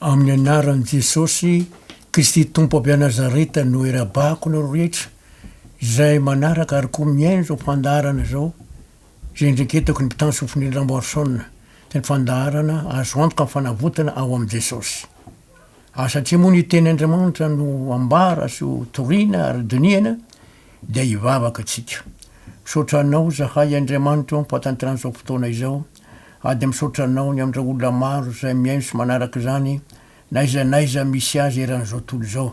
Amin'ny anaran'i Jesosy Kristy Tompo avy any Nazareta no irabahako anareo rehetra izay manaraka ary koa mihaino izao fandaharana izao izay indreketako ny mpitandro sofin'i Ramboarison dia ny fandaharana azo antoka ny fanavotana ao amin'i Jesosy. Ary satria moa ny teny Andriamanitra no ambara sy ho torina ary dinihana dia hivavaka tsika. Misaotra Anao zahay Andriamanitra o am fahatanterahana izao fotoana izao ary dia misaotra Anao ny amin'ireo olona maro izay mihaino sy manaraka izany n'aiza n'aiza misy azy eran'izao tontolo izao.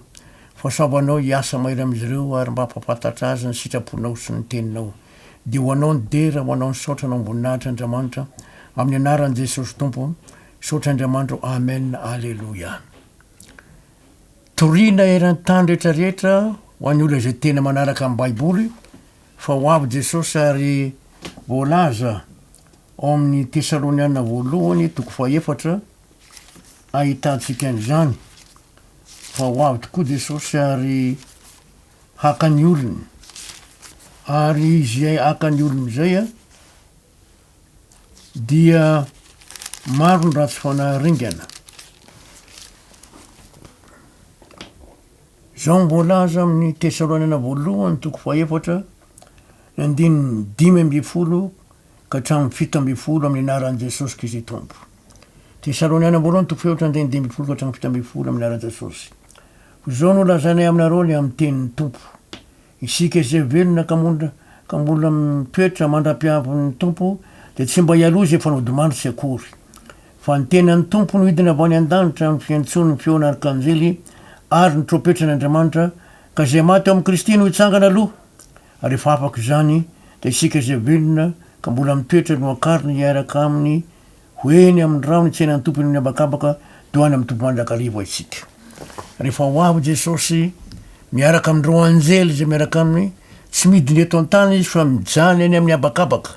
Fahasoavanao hiasa mahery amin'izy ireo ary mba hampahafantatra azy ny sitraponao sy ny teninao. Dia ho Anao ny dera, ho Anao ny saotra, Anao ny voninahitra Andriamanitra, amin'ny anaran'i Jesosy Tompo. Misaotra Andriamanitra o Amen Aleloia. Torina eran-tany rehetra rehetra ho an'ny olona izay tena manaraka ny Baiboly fa ho avy Jesosy ary voalaza ao amin'ny Tesaloniana voalohany toko fahefatra ahitantsika an'izany fa ho avy tokoa Jesosy ary haka ny olony ary izy haka ny olony izay a dia maro ny ratsy fanahy ringana. Izao no voalaza amin'ny Tesaloniana voalohany toko fahefatra, ny andininy 15 ka hatramin'ny 17 amin'ny anaran'i Jesosy Kristy Tompo. Tesaloniana voalohany toko fahefatra andininy 15 ka hatramin'ny 17 amin'ny anaran'i Jesosy. Izao no lazainay aminareo ny amin'ny tenin'ny Tompo. Isika izay velona ka monina ka mbola mitoetra mandra-piavin'ny Tompo dia tsy mba hialoha izay efa nodimandry tsy akory. Fa ny tenan'ny Tompo no hidina avy any an-danitra amin'ny fiantsoan'ny feon'arkanjely ary ny trompetran'Andriamanitra, ka izay maty ao amin'i Kristy no hitsangana aloha. Ary rehefa afaka izany dia isika izay velona ka mbola mitoetra no hakarina hiaraka aminy Ho eny amin'ny rahona hitsena ny Tompo eny amin'ny habakabaka dia ho any amin'ny Tompo mandrakariva isika. Rehefa ho avy Jesosy miaraka amin'ireo anjely izay miaraka aminy, tsy midina eto an-tany izy fa mijaly eny amin'ny habakabaka.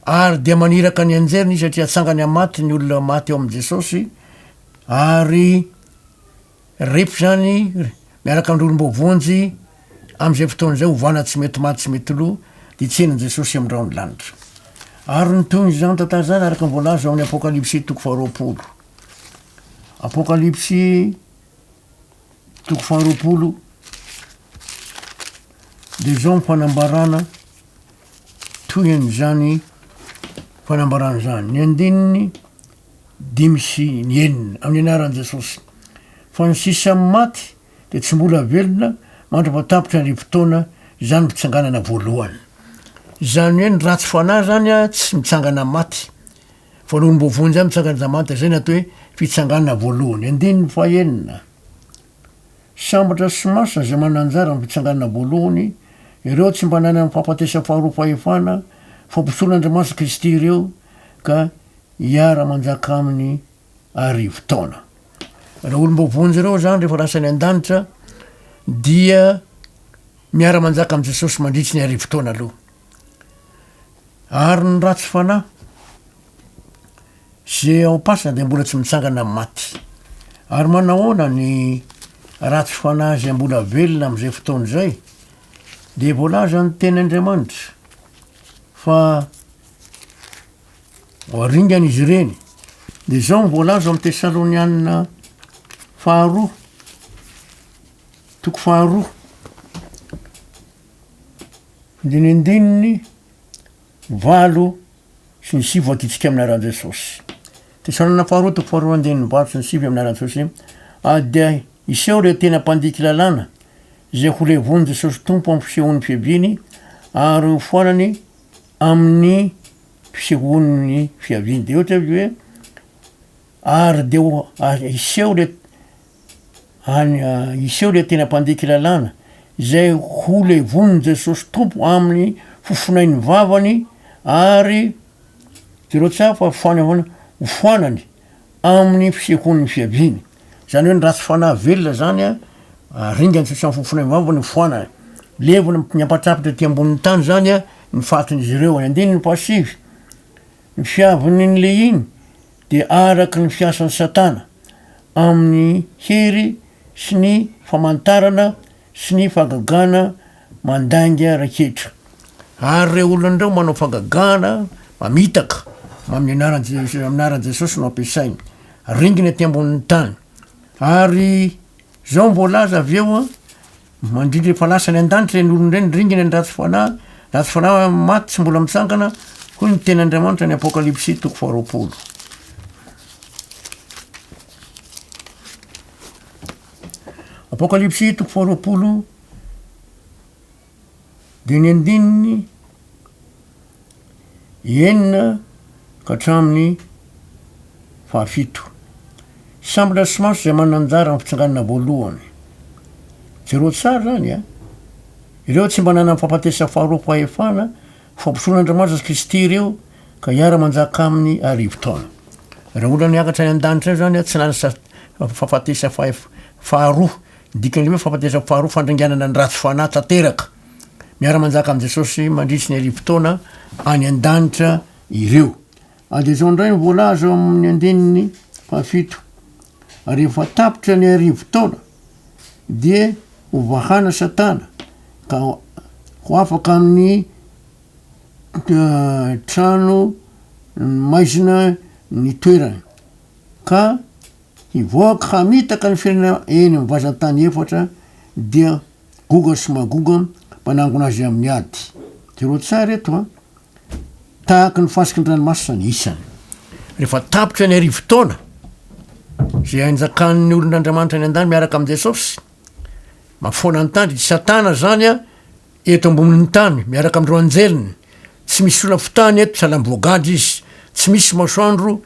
Ary dia maniraka ny anjeliny izy satria atsangany amin'ny maty ny olona maty ao amin'i Jesosy ary Rehefa izany, miaraka amin'ireo olom-boavonjy, amin'izay fotoana izay, ovana tsy mety maty tsy mety lo, dia tsenan'i Jesosy amin'ny rahon'ny lanitra. Ary ny tohin'izany tantara izany araka ny voalaza ao amin'ny Apokalypsy toko faharoapolo. Apokalypsy toko faharoapolo, dia izao ny fanambarana tohin'izany fanambarana izany. Ny andininy 5 sy 6, amin'ny anaran'i Jesosy. Fa ny sisa amin'ny maty dia tsy mbola velona mandra-pahatapitra ny fotoana izany fitsanganana voalohany. Izany hoe ny ratsy fanahy izany tsy mitsangana maty, fa ny olom-boavonjy ihany mitsangana maty, izay no atao hoe fitsanganana voalohany. Andininy fahenina, Sambatra sy masina izay manana anjara amin'ny fitsanganana voalohany, ireo tsy mba nanana ny fahafatesana faharoa fahefana, fa mpisoron'Andriamanitra sy Kristy ireo, ka hiara-manjaka aminy 1000 taona. Ireo olom-boavonjy ireo izany rehefa lasa any an-danitra dia miara-manjaka amin'i Jesosy mandritry ny 1000 taona aloha. Ary ny ratsy fanahy izay ao am-pasana dia mbola tsy mitsangana amin'ny maty. Ary manahoana ny ratsy fanahy izay mbola velona amin'izay fotoana izay? Dia voalaza ny tenin'Andriamanitra fa Ho aringana izy ireny. Dia izao no voalaza ao amin'ny Tesalonianina faharoa, toko faharoa, andinindininy 8 sy ny 9 vakitsika amin'ny anaran'i Jesosy. Tesalonianina faharoa, toko faharoa, andininy 8 sy ny 9 amin'ny anaran'i Jesosy. Ary dia hiseho ireo tena mpandiky lalàna, izay ho levonin'i Jesosy Tompo amin'ny fisehoan'ny fiaviany, ary ho foanany amin'ny fisehoan'ny fiaviany. Dia ohatra hoe ary dia ho hiseho le any hiseho le tena mpandiky lalàna izay ho levonin'i Jesosy Tompo amin'ny fofonain'ny vavany ary jereo tsara fa foanany ho foanany amin'ny fisehoan'ny fiaviany. Izany hoe ny ratsy fanahy velona zany a, ringany tsy amin'ny fofonain'ny vavany ho foanany. Levona miampatrapatra aty ambonin'ny tany zany a ny fatin'izy ireo. Ny andininy fahasivy, ny fiavin'ny lehiny dia araka ny fiasan'i Satana amin'ny hery sy ny famantarana sy ny fahagagana mandainga rehetra. Ary ireo olona ireo manao fahagagana, mamitaka, amin'ny anaran'i Jesosy, amin'ny anaran'i Jesosy no ampiasainy. ringana ety ambonin'ny tany. Ary izao no voalaza avy eo an, mandritra efa lasa any an-danitra ireny olona ireny, ringana ny ratsy fanahy, ratsy fanahy maty tsy mbola mitsangana, hoy ny tenin'Andriamanitra any Apokalypsy toko faharoapolo. Apokalypsy toko faharoapolo dia ny andininy enina ka hatramin'ny fahafito. Sambatra sy maso izay manana anjara amin'ny fitsanganana voalohany. Jereo tsara izany a! Ireo tsy mba nanana fahafatesana faharoa fahefana, fampisoron'Andriamanitra sy Kristy ireo ka hiara-manjaka aminy arivotaona. Raha olona niakatra any an-danitra eo izany a, tsy nanana fahafatesana faharoa Ny dikan'ilay hoe fahafatesana faharoa, fandringanana ny ratsy fanahy tanteraka. Miara-manjaka amin'i Jesosy mandritry ny arivotaona any an-danitra ireo. Ary dia izao indray no voalaza ao amin'ny andininy fahafito, Rehefa tapitra ny arivotaona, dia hovahana Satana ka ho afaka amin'ny trano maizina ny toerany, ka Hivoaka hamitaka ny firenena eny amin'ny vazan-tany efatra dia Goga sy Magoga mpanangona azy amin'ny ady. Jereo tsara eto an! Tahaky ny fasiky ny ranomasina ny isany. Rehefa tapitra ny arivotaona izay hanjakan'ny olon'Andriamanitra any an-danitra miaraka amin'i Jesosy, mahafoana ny tany, i Satana zany an, eto ambonin'ny tany miaraka amin'ireo anjeliny, tsy misy olona fitahany eto, sahala amin'ny voagadra izy, tsy misy masoandro,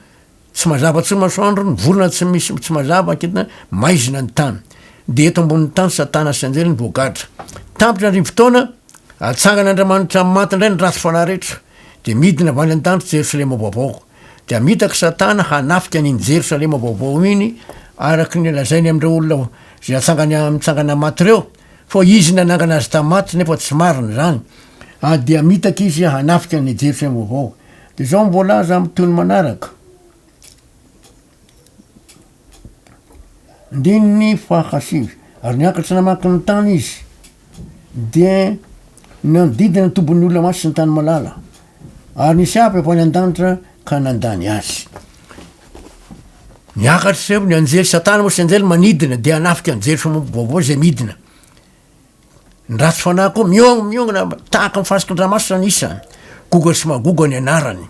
Tsy mazava intsony masoandro, ny volana tsy misy tsy mazava kintana, maizina ny tany. Dia eto ambonin'ny tany Satana sy anjeliny voagadra. Tapitra ny rivotaona, atsangan'Andriamanitra amin'ny maty indray ny ratsy fanahy rehetra. Dia midina avy any an-danitra Jerosalema vaovao. Dia hamitaka Satana hanafika an'iny Jerosalema vaovao iny, araka ny lazainy amin'ireo olona izay atsangany mitsangana maty ireo, fa izy nanangana azy tamin'ny maty nefa tsy marina izany. Ary dia hamitaka izy hanafika an'i Jerosalema vaovao. Dia izao no voalaza amin'ny tohiny manaraka, andininy fahasivy, Ary niakatra namaky ny tany izy, dia nanodidina ny tobin'ny olona maty sy ny tany malala, ary nisy afo avy any an-danitra ka nandany azy. Niakatra teo ny anjely, Satana moa sy anjely manidina, dia hanafika an'i Jerosalema vaovao izay midina. Ny ratsy fanahy koa miong miongona tahaka ny fasiky ny ranomasina ny isany, Goga sy Magoga ny anarany.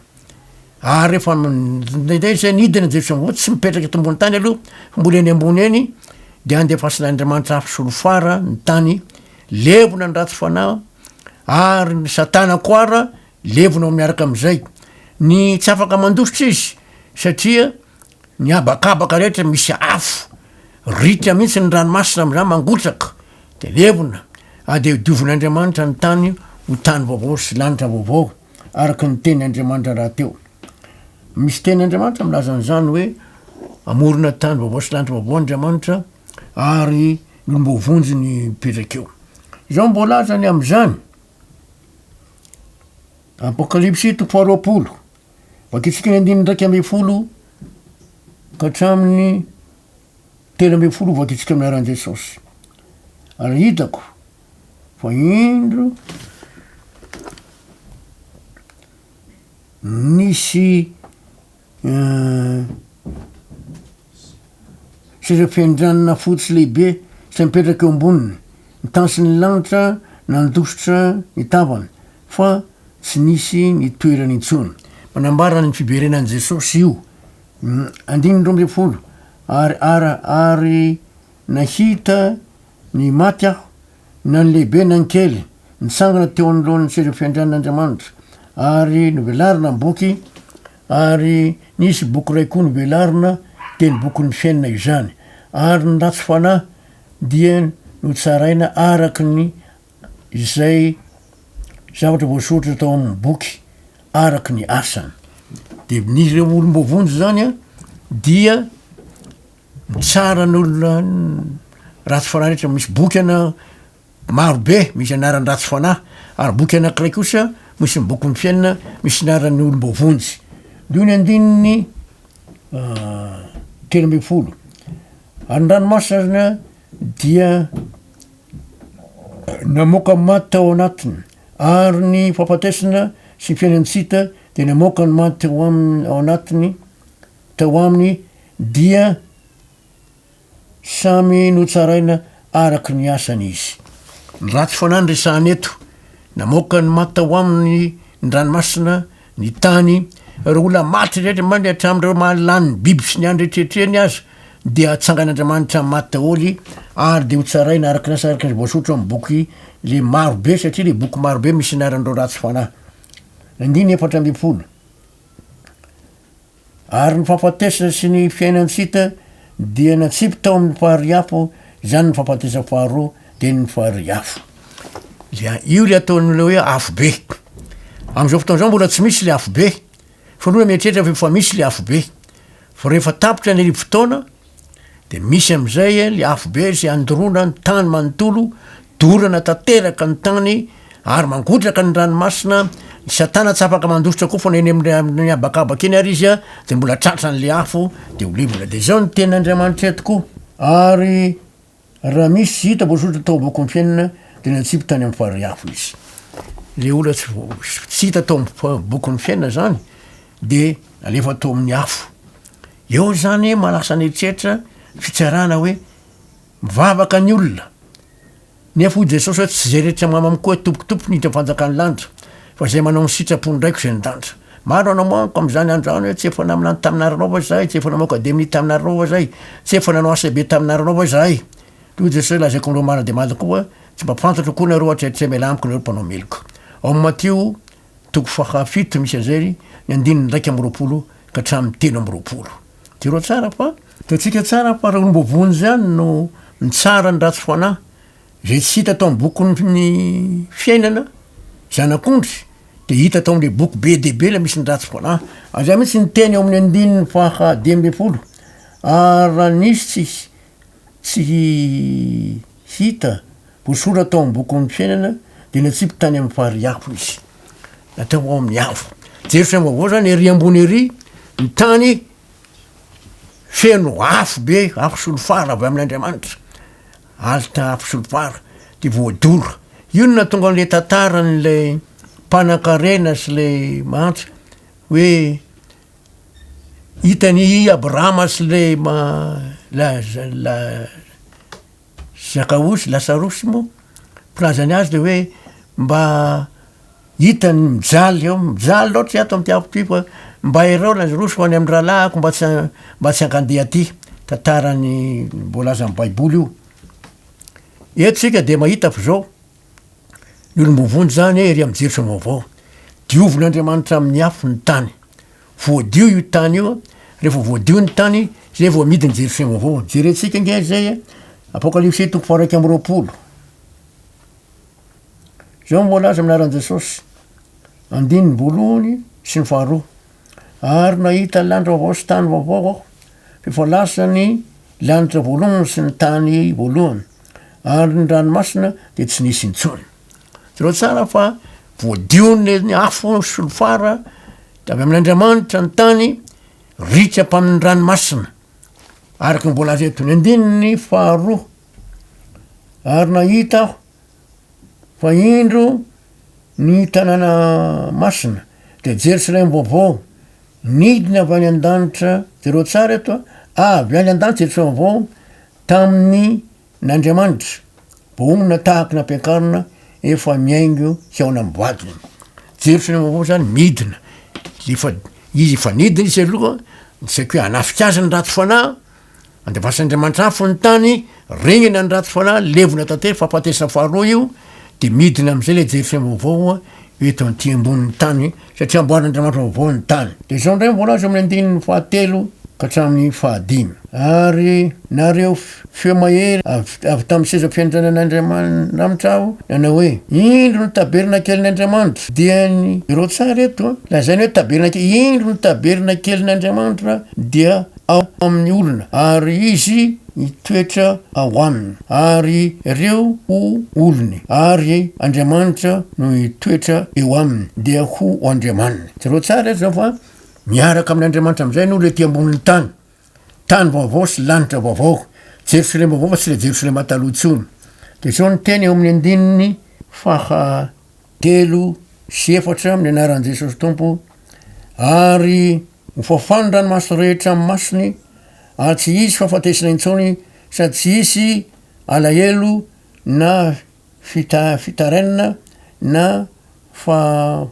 Ary rehefa indraindray izay nidina Jesoa vaovao, tsy mipetraka eto ambony tany aloha, fa mbola eny ambony eny, dia andefasin'Andriamanitra afo solifara ny tany, levona ny ratsy fanahy, ary ny satana koa ara levona ao miaraka amin'izay. Ny tsy afaka mandositra izy satria Ny habakabaka rehetra misy afo, ritra mihitsy ny ranomasina amin'izany mangotraka, dia levona, ary dia diovin'Andriamanitra ny tany ho tany vaovao sy lanitra vaovao, araka ny teny Andriamanitra rahateo. Misy teny Andriamanitra milaza an'izany hoe hamorona tany vaovao sy lanitra vaovao Andriamanitra ary ny olom-boavonjy ny mipetraka eo. Izao no voalazany amin'izany, Apokalypsy toko faharoapolo. Vakintsika ny andininy 11 ka hatramin'ny 13 vakintsika amin'ny anaran'i Jesosy. Ary hitako fa indro nisy Seza fiandrianana fotsy lehibe izay mipetraka eo amboniny. Ny tany sy ny lanitra nandositra ny tavany, fa tsy nisy nitoerany intsony. Manambara ny fiverenan'i Jesosy io. Andininy 12, Ary ary ary nahita ny maty aho, na ny lehibe na ny kely, nitsangana teo anoloan'ny seza fiandrianan'Andriamanitra, ary novelarina ny boky, ary nisy boky iray koa novelarina, dia ny bokin'ny fiainana izany. Ary ny ratsy fanahy dia notsaraina araka ny izay zavatra voasoratra tao amin'ny boky, araka ny asany. Dia ny ireo olom-boavonjy izany an, dia Mitsara ny olona ratsy fanahy rehetra, misy boky ana maro be misy anaran'ny ratsy fanahy, ary boky anankiray kosa misy ny bokin'ny fiainana misy anaran'ny olom-boavonjy. Io ny andininy 13. Ary ny ranomasina dia namoaka maty tao anatiny, ary ny fahafatesana sy ny fiainan-tsy hita dia namoaka ny maty teo aminy ao anatiny, tao aminy. dia samy notsaraina araka ny asany izy. Ny ratsy fanahy no resahana eto. Namoaka ny maty tao aminy ny ranomasina, ny tany, ireo olona maty rehetra, mandry hatramin'ireo mahalany ny biby sy ny andro rehetrarehetrany aza dia atsangan'Andriamanitra amin'ny maty daholo ary dia hotsaraina araka ny asa araka izay voasoratra ao amin'ny boky le maro be satria le boky maro be misy anaran'ireo ratsy fanahy. Andininy 14. Ary ny fahafatesana sy ny fiainan-tsy hita dia natsipy tao amin'ny farihy afo, izany ny fahafatesana faharoa, dia ny farihy afo. Dia io le ataon'ilay hoe afo be. Amin'izao fotoana izao mbola tsy misy le afo be, fa aloha mieritreritra fa efa misy le afo be. Fa rehefa tapitra ny arivo taona, De misy amizay le afo be zay andorona ny tany manontolo, dorana tanteraka ny tany ary mangotraka ny ranomasina, ny satana tsy afaka mandositra koa fa na eny amin'ny habakabaka eny ary izy a de mbola tratran'le afo de ho levona. De zao ny tenin'Andriamanitra eto koa, ary raha misy tsy hita voasoratra tao am-bokin'ny fiainana de natsipy tany amin'ny farihy afo izy. Le olona tsy vo- tsy hita tao amin'ny bokin'ny fiainana zany de alefa tao amin'ny afo. Eo izany mahalasa ny eritreritra fitsarana hoe mivavaka ny olona nefa hoy Jesosy hoe tsy izay rehetra mama amiko hoe tompoko tompoko no hiditra amin'ny fanjakan'ny lanitra fa izay manao ny sitrapon'ny Raiko izay an-danitra. Maro hanao amiko amin'izany andro izany hoe tsy efa naminany tamin'ny anaranao va izahay, tsy efa namoaka demonia tamin'ny anaranao va izahay, tsy efa nanao asa lehibe tamin'ny anaranao va izahay. Dia hoy Jesosy hoe lazaiko aminareo marina dia marina tokoa tsy mba fantatro akory nareo hatrehatrea mialà amiko nareo mpanao meloka. Ao amin'ny Matio Toko fahafito misy an'izay ny andininy 21 ka hatramin'ny 23. Jereo tsara fa. Hitantsika tsara fa raha olom-boavonjy ihany no mitsara ny ratsy fanahy, izay tsy hita tao amin'ny bokin'ny fiainana, Zanak'ondry, dia hita tao amin'ilay boky be dia be ilay misy ny ratsy fanahy. Ary izany mihitsy ny teny ao amin'ny andininy faha 15, Ary raha nisy tsy tsy hita voasoratra tao amin'ny bokin'ny fiainana dia natsipy tany amin'ny farihy afo izy. Natao ao amin'ny afo. Jerosalema vaovao zany ery ambony ery, ny tany feno afo be, afo solifara avy amin'Andriamanitra. Alta afo solifara dia voadoro. Io no nahatonga an'ilay tantaran'ilay mpanankarena sy ilay mahantra hoe Hitan'i Abrahama sy ilay Zakaosy, Lasarosy moa, filazany azy de hoe mba hitany mijaly eo, mijaly loatra ato am'ty afo ty fa mba ireo Lazarosy ho any amin'ny rahalahiko mba tsy mba tsy hankandeha aty, tantaran'ny voalazan'ny baiboly io. Eto isika de mahita fa zao, ny olom-boavonjy zany ery amin'ny Jerosalema vaovao, diovin'Andriamanitra amin'ny afo ny tany. Voadio io tany io, rehefa voadio ny tany, zay vao amidy ny Jerosalema vaovao. Jerentsika ange zay Apokalypsy toko faha 21. Zao no voalaza amin'ny anaran'i Jesosy, andininy voalohany sy ny faharoa. Ary nahita lanitra vaovao sy tany vaovao aho, f'efa lasa ny lanitra voalohany sy ny tany voalohany, ary ny ranomasina dia tsy nisy intsony. Jereo tsara fa voadion'ny afo solifara avy amin'Andriamanitra ny tany, ritra mpamin'ny ranomasina, araka ny voalaza eto. Ny andininy faharoa, ary nahita aho fa indro ny tanàna masina, dia Jerosalema vaovao, nidina avy any an-danitra, jereo tsara eto a, avy any an-danitra Jerosalema vaovao, tamin'ny N'Andriamanitra, voaomana tahaky ny ampiakarina efa mihaingo hihaona amin'ny vadiny. Jerosalema vaovao zany midina, efa izy efa nidina izy aloha, tsy haiko hoe hanafika azy ny ratsy fanahy, andefasan'Andriamanitra afo ny tany, ringana ny ratsy fanahy, levona tanteraka, fahafatesana faharoa io, de midina am'zay le Jerosalema vaovao eto an'ity ambonin'ny tany, satria amboarin'Andriamanitra vaovao ny tany. De zao ndray voalaza amin'ny andininy fahatelo ka hatramin'ny fahadimy, Ary nareo feo mahery avy tamin'ny seza fiandrianan'Andriamanitra aho, nanao hoe, Indro ny tabernakelin'Andriamanitra, dia ny, jereo tsara eto an, lazainy hoe tabernakely, indro ny tabernakelin'Andriamanitra dia ao amin'ny olona, ary Izy hitoetra ao aminy, ary ireo ho olony, ary Andriamanitra no hitoetra eo aminy, dia ho Andriamaniny. Jereo tsara eto zao fa miaraka amin'Andriamanitra amin'izay ny olona ety ambonin'ny tany. Tany vaovao sy lanitra vaovao. Jerosalema vaovao fa tsy ilay Jerosalema taloha intsony. Dia izao ny teny eo amin'ny andininy faha 3 sy 4 amin'ny anaran'i Jesosy Tompo, Ary ho fafany ny ranomaso rehetra amin'ny masony, Ary tsy hisy fahafatesana intsony sady tsy hisy alahelo na fita fitarainana na fa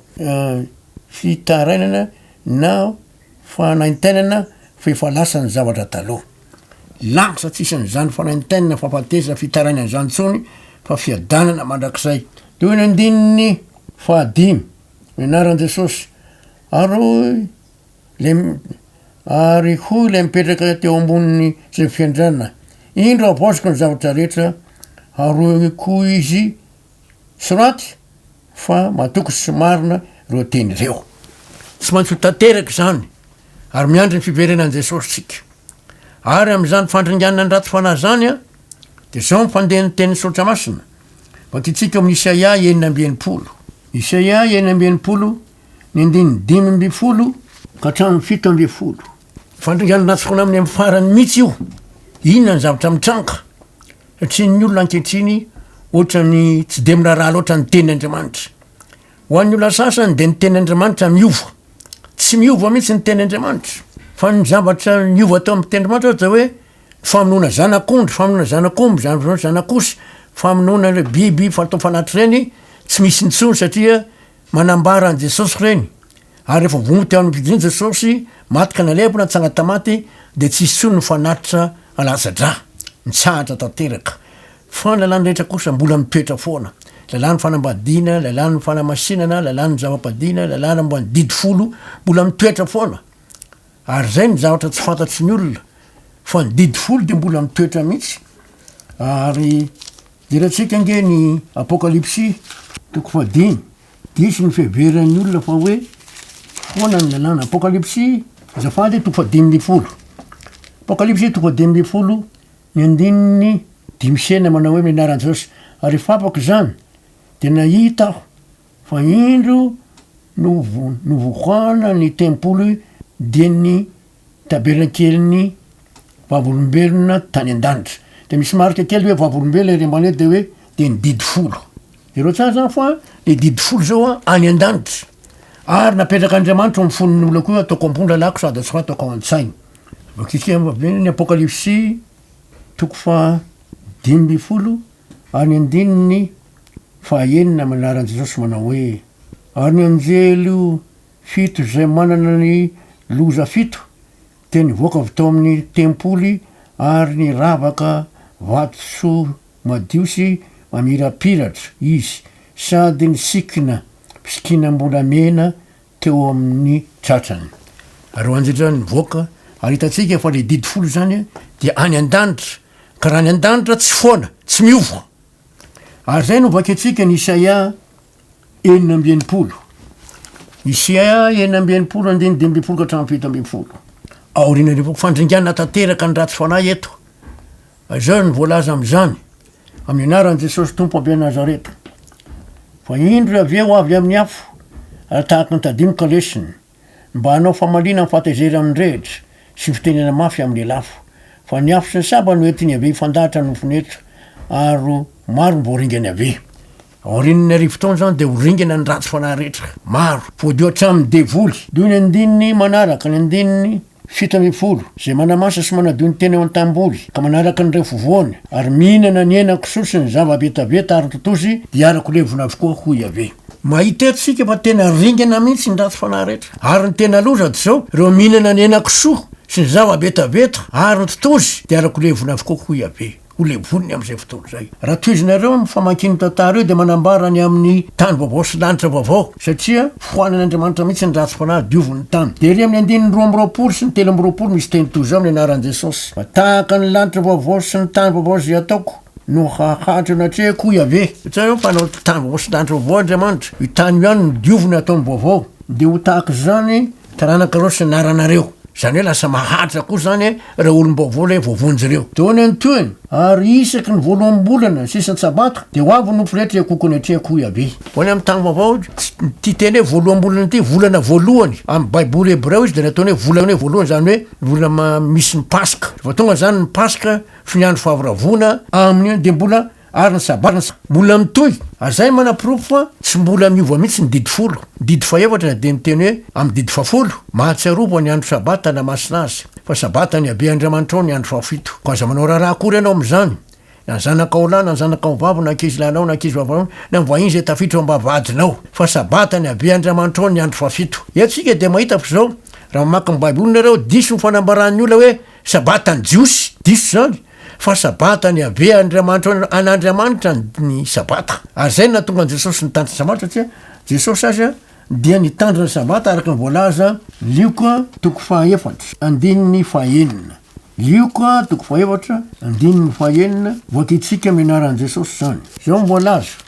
fitarainana na fanaintainana fa efa lasa ny zavatra taloha. Lasa tsisy an'izany fanaintainana, fahafatesana, fitarainana izany intsony fa fiadanana mandrakizay. Toy ny andininy fahadimy, ny anaran'i Jesosy, ary hoy le ary hoy ilay mipetraka teo ambonin'ny seza fiandrianana, Indro havaoziko ny zavatra rehetra, ary hoy koa izy, Soraty fa matoky sy marina ireo teny ireo. Tsy maintsy ho tanteraka izany, ary miandry ny fiverenan'i Jesosy isika. Ary amin'izany fandringanana ny ratsy fanahy izany, dia izao ny fandehan'ny tenin'ny Soratra Masina, Vakintsika ao amin'ny Isaia 66. Isaia 66, ny andininy 15 ka hatramin'ny 17. Fandringanana ratsy fanahy amin'ny amin'ny farany mihitsy io. Inona ny zavatra mitranga? Satria ny olona ankehitriny ohatran'ny tsy dia miraharaha loatra ny tenin'Andriamanitra. Ho an'ny olona sasany dia ny tenin'Andriamanitra miova. Tsy miova mihitsy ny tenin'Andriamanitra. Fa ny zavatra niova tao amin'ny tenin'Andriamanitra dia hoe famonoana zanak'ondry, famonoana zanak'omby, famonoana zanak'osy, famonoana ireo biby fatao fanatitra ireny tsy misy intsony satria manambara an'i Jesosy ireny. Ary rehefa vono teo amin'ny fijiny Jesosy, maty ka nalevina, nitsangana tamaty, dia tsy hisy intsony ny fanatitra alatsa-drà. Mitsahatra tanteraka. Fa ny lalàna rehetra kosa mbola mitoetra foana. Lalàn'ny fanambadiana, lalàn'ny fanamasinana, lalàn'ny zava-padiana, lalàna momba ny didy folo, mbola mitoetra foana. Ary izay no zavatra tsy fantatry ny olona, fa ny didy folo dia mbola mitoetra mihitsy. Ary jerentsika ange ny Apokalypsy toko fahadimy. Diso ny fiheveran'ny olona fa hoe foana ny lalàna. Apokalypsy, azafady, toko fahadimy ambin'ny folo. Apokalypsy toko fahadimy ambin'ny folo, ny andininy dimy sy enina manao hoe amin'ny anaran'i Jesosy. Ary rehefa afaka izany, dia nahita aho fa indro novo- novohana ny tempoly dia ny taberankelin'ny vavolombelona tany an-danitra. Dia misy marika kely hoe vavolombelona ery ambany ery dia hoe dia ny didy folo. Jereo tsara zany fa le didy folo zao an any an-danitra. Ary napetrak'Andriamanitra ao amin'ny fon'ny olona koa hoe ataoko am-po ny lalàko sady soratako ao an-tsainy. Vakitsika avy eo ny Apokalypsy toko faha 15 ary ny andininy faha enina amin'ny anaran'i Jesosy manao hoe, Ary ny anjely fito izay manana ny loza fito dia nivoaka avy tao amin'ny tempoly ary niravaka vatosoa madio sy mamirapiratra izy sady nisikina fisikinam-bolamena teo amin'ny tratrany. Ary ho anjely nivoaka, ary hitantsika fa le didy folo izany dia any an-danitra, ka raha any an-danitra tsy foana, tsy miova. Ary izay no vakintsika ny Isaia 66. Isaia 66 andininy 15 ka hatramin'ny 17. Aorianan'ireo fandringanana tanteraka ny ratsy fanahy eto. Izao no voalaza amin'izany, amin'ny anaran'i Jesosy Tompo avy any Nazareta, Fa indro Yaveh ho avy amin'ny afo, ary tahaka ny tadio ny kalesiny, mba hanao famaliana amin'ny fahatezerany mirehitra, sy fitenena mafy amin'ny lelafo. Fa ny afo sy ny sabany no entin'i Yaveh hifandahatra ny nofony eto, ary maro ny voaringan'i Yaveh. Aorian'ny arivotaona izany dia ho ringana ny ratsy fanahy rehetra. Maro. Voadio hatramin'ny devoly. Dio ny andininy manaraka, ny andininy 17, Izay manamasa sy manadio ny tena eo an-tanimboly, ka manaraka ny refovoany, ary mihinana ny hena kisoa sy ny zava-betaveta ary ny totozy, dia hiarako levona avokoa, hoy Yaveh. Mahita eto isika fa tena ringana mihitsy ny ratsy fanahy rehetra. Ary ny tena loza dia izao, ireo mihinana ny hena kisoa sy ny zava-betaveta ary ny totozy, dia hiarako levona avokoa, hoy Yaveh. Ho levoniny amin'izay fotoana izay. Raha tohizinareo amin'ny famakiana io tantara io dia manambara ny amin'ny tany vaovao sy lanitra vaovao, satria foanan'Andriamanitra mihitsy ny ratsy fanahy, dioviny ny tany. Dia ery amin'ny andininy 22 sy ny 23 misy teny toy izao amin'ny anaran'i Jesosy, Fa tahaka ny lanitra vaovao sy ny tany vaovao izay ataoko, no hahatra eo anatrehako, hoy Yaveh. Hitanareo fa hanao tany vaovao sy lanitra vaovao Andriamanitra. Io tany io ihany no dioviny hataony vaovao. Dia ho tahaka izany taranakareo sy anaranareo. Izany hoe lasa mahantra koa izany ireo olom-baovao ilay voavonjy ireo. Dia hoy ny tohiny, Ary isaky ny voaloham-bolana sy isan-tSabata, dia ho avy ny nofo rehetra hiakohoko ny atrehako, hoy Yaveh. Ho any amin'ny tany vaovao, ity teny hoe voaloham-bolana ity, volana voalohany. Amin'ny Baiboly hebreo izy dia nataony hoe volana voalohany, izany hoe volana misy ny Paska. Rehefa tonga izany ny Paska sy ny andro fahavoravoana, amin'io dia mbola. Ary ny Sabata mbola mitohy. Ary izay manaporofo fa tsy mbola miova mihitsy ny didy folo. Ny didy fahefatra dia miteny hoe amin'ny didy fahafolo, Mahatsiarova ny andro Sabata hanamasina azy, fa Sabata ny Yaveh Andriamanitrao ny andro fahafito. Koa aza manao raharaha akory ianao amin'izany, na ny zanakao lahy na ny zanakao vavy na ankizy lahinao na ankizy vavinao na ny vahiny izay tafiditra ao am-bavahadinao, fa Sabata ny Yaveh Andriamanitrao ny andro fahafito. Eto isika dia mahita fa izao, raha mamaky ny Baiboly nareo, diso ny fanambaran'ny olona hoe Sabata ny Jiosy. Diso izany. Fa Sabata ny Yaveh Andriamanitra an'Andriamanitra ny Sabata. Ary izay no nahatonga an'i Jesosy nitandrina ny Sabata satria Jesosy aza dia nitandrina ny Sabata araka ny voalaza Lioka toko fahaefatra andininy fahaenina. Lioka toko fahaefatra andininy fahaenina, voakintsika amin'ny anaran'i Jesosy izany. Izao no voalaza,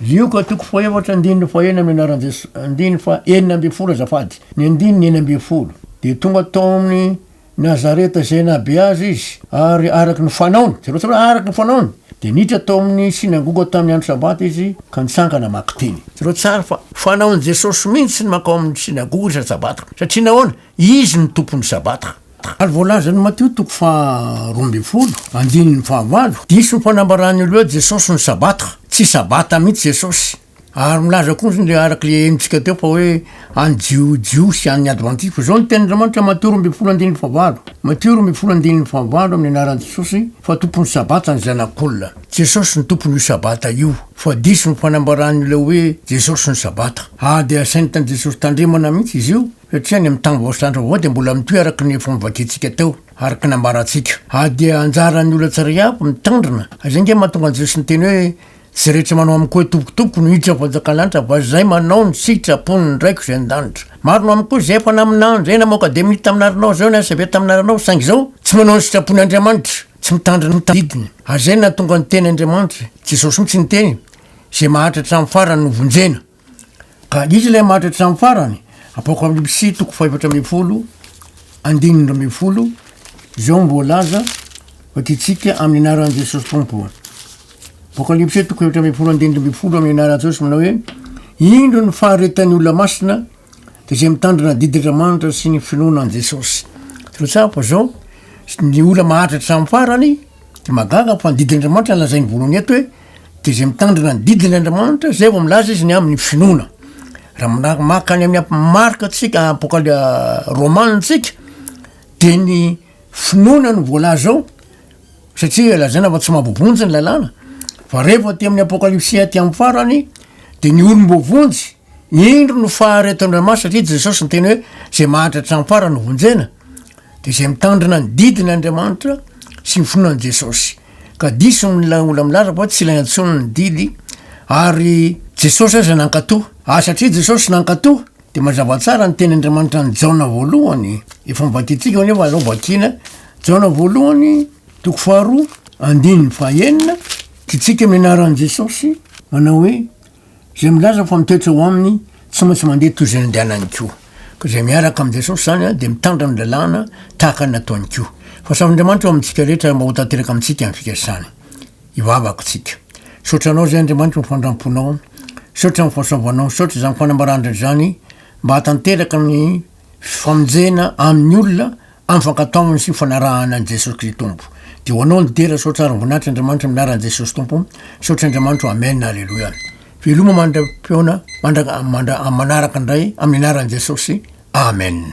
Lioka toko fahaefatra andininy fahaenina amin'ny anaran'i Jesosy, andininy faha 16 azafady, ny andininy 16. Dia tonga tao amin'ny Nazareta izay nahabe azy izy, ary araka ny fanaony, jereo tsara hoe araka ny fanaony, dia niditra tao amin'ny synagoga tamin'ny andro Sabata izy ka nitsangana hamaky teny. Jereo tsara fa fanaon'i Jesosy mihitsy ny mankao amin'ny synagoga isan-tsabata. Satria nahoana? Izy no Tompon'ny Sabata. Ary voalazan'i Matio toko faha 12, andininy fahavalo, diso ny fanambaran'ny olona hoe Jesosy no Sabata. Tsy Sabata mihitsy Jesosy. Ary milaza koa le araka le henontsika teo fa hoe any Jio Jiosy any Advantista fa zao ny tenin'Andriamanitra Matio 12 andininy fahavalo Matio 12 andininy fahavalo amin'ny anaran'i Jesosy fa tompon'ny Sabata ny Zanak'olona. Jesosy no tompon'io Sabata io fa diso ny fanambaran'ny olona hoe Jesosy no Sabata. Ary dia asainy tany Jesosy tandremana mihitsy izy io satria any amin'ny tany vaovao sy lanitra vaovao dia mbola mitohy araka ny efa novakintsika teo araka ny nambarantsika. Ary dia anjaran'ny olona tsirairay avy mitandrina. Ary izay ange mahatonga an'i Jesosy niteny hoe Tsy rehetra manao amiko hoe Tompoko, Tompoko no hiditra amin'ny fanjakan'ny lanitra, fa izay manao ny sitrapon'ny Raiko izay any an-danitra. Maro no amiko hoe, Izay efa naminany, izay namoaka demonia tamin'ny anaranao, izao niasa be tamin'ny anaranao, saingy izao, tsy manao ny sitrapon'Andriamanitra, tsy mitandrina ny didiny. Ary izay no nahatonga ny teny Andriamanitra, Jesosy mihitsy niteny, Izay maharitra hatramin'ny farany no vonjena. Ka iza ilay maty hatramin'ny farany? Apokalypsy toko faha-14, andininy 12, izao no voalaza fa tiantsika amin'ny anaran'i Jesosy Tompo. Apokalypsy toko faha-14, andininy 12 amin'ny anaran'i Jesosy manao hoe, Indro ny faharetan'ny olona masina, dia izay mitandrina didin'Andriamanitra sy ny finoana an'i Jesosy. Jereo tsara fa izao, ny olona maharitra hatramin'ny farany, dia mahagaga fa ny didin'Andriamanitra lazainy voalohany eto hoe, Dia izay mitandrina ny didin' Andriamanitra, izay vao milaza izy ny amin'ny finoana. Raha mna- maka any amin'ny Marka tsika, Apokaly- Romana tsika, dia ny finoana no voalaza ao, satria lazaina fa tsy mampivonjy ny lalàna, fa rehefa aty amin'ny Apokalypsy aty amin'ny farany, dia ny olom-boavonjy, indro no faharetan'Andriamanitra, satria Jesosy niteny hoe izay mahantra hatramin'ny farany no vonjena. Dia izay mitandrina ny didin' Andriamanitra sy ny finoana an'i Jesosy. Ka diso ny olona milaza fa tsy ilaina intsony ny didy ary Jesosy aza nankatò. Ary satria Jesosy nankatò dia mazava tsara ny teny Andriamanitra any Jaona voalohany, efa novakintsika io nefa aleo vakiana, Jaona voalohany toko faharoa andininy fahenina, Tiantsika amin'ny anaran'i Jesosy manao hoe Izay milaza fa mitoetra ao aminy tsy maintsy mandeha toy izay nandehanany koa. Ka izay miaraka amin'i Jesosy izany dia mitandrina ny lalàna tahaka ny nataony koa. Fahasoavan'Andriamanitra eo amintsika rehetra ary mba ho tanteraka amintsika ny fikasany. Hivavaka isika. Misaotra Anao izay Andriamanitra ny fandramponao. Misaotra ny fahasoavanao. Misaotra izany fanambarana izany mba hahatanteraka ny famonjena amin'ny olona amin'ny fankatoavana sy fanarahana an'i Jesosy Kristy Tompo. Dia ho anao ny dera, saotra ary voninahitra Andriamanitra amin'ny anaran'i Jesosy Tompo. Saotra Andriamanitra Amen Aleloia. Veloma mandra-pihaona mandra mandra manaraka indray amin'ny anaran'i Jesosy. Amen.